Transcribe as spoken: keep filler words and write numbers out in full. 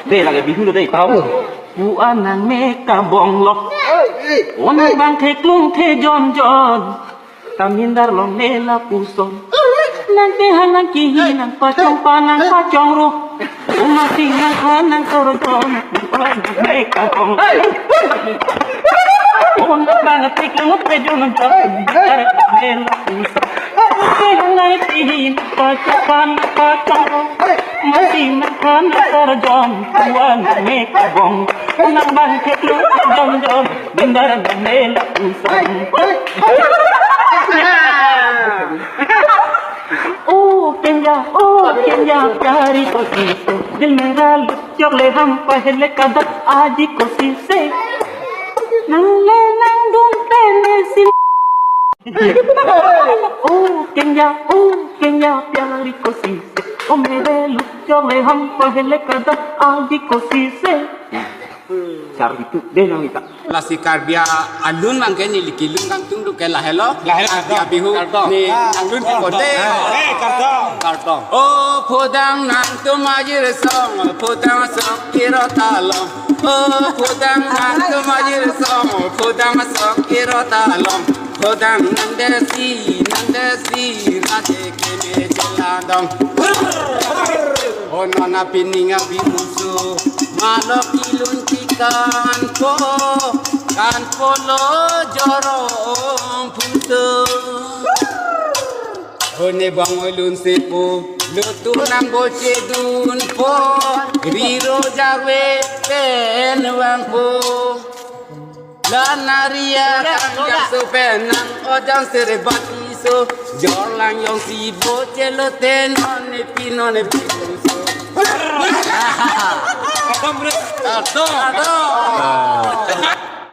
Dei, lake Bihu lo dei, tahu. Pu-an nangmek abong lo. O nang bang theklong the jonjon. Tamindar longle lapuson. Nang tehang nang kihi nang pachong pa nang pachong ro. O masi nang khan nang torjon. Pu-an nangmek abong. O nang bang theklong the jonjon. Tamindar longle lapuson. Nang tehang nang kihi nang pachong pa nang pachong ro. Masi nang khan nang torjon. Pu-an nangmek abong. Nang bang theklong jonjon. Bindar nang mela usang. O Kenya, o Kenya, pyari ko si se. Dil mera luchok le ham pahle kada aji ko si se. Nang le nang dun tene si. O Kenya, o Kenya, pyari ko si se. O mere luchok le ham pahle kada aji ko si se. Char itu dei nang ita. Lasi Karbi alun bang ke neli kelun kangtung duk ke lahelo. Lahelo. Karbi abihu. Kardom. Ne nanglun ke kote. Eh, kardom. Kardom. O pudang nangtum ajir song, pudang song kiro talong. O pudang nangtum ajir song, pudang song kiro talong. Pudang nang desi, nang desi, rate keme jeladong. O nona pining abihuso, malok ilun chikan po, kan polo jorong puso. Hone bang olun sepo, lutu nang boche dun po, riro jarwe pen wang po. Lanaria kang jang so pen nang ojang sere bati so, jorlang yong si boche lo te non ne pi non ne pi so. Ato, ato.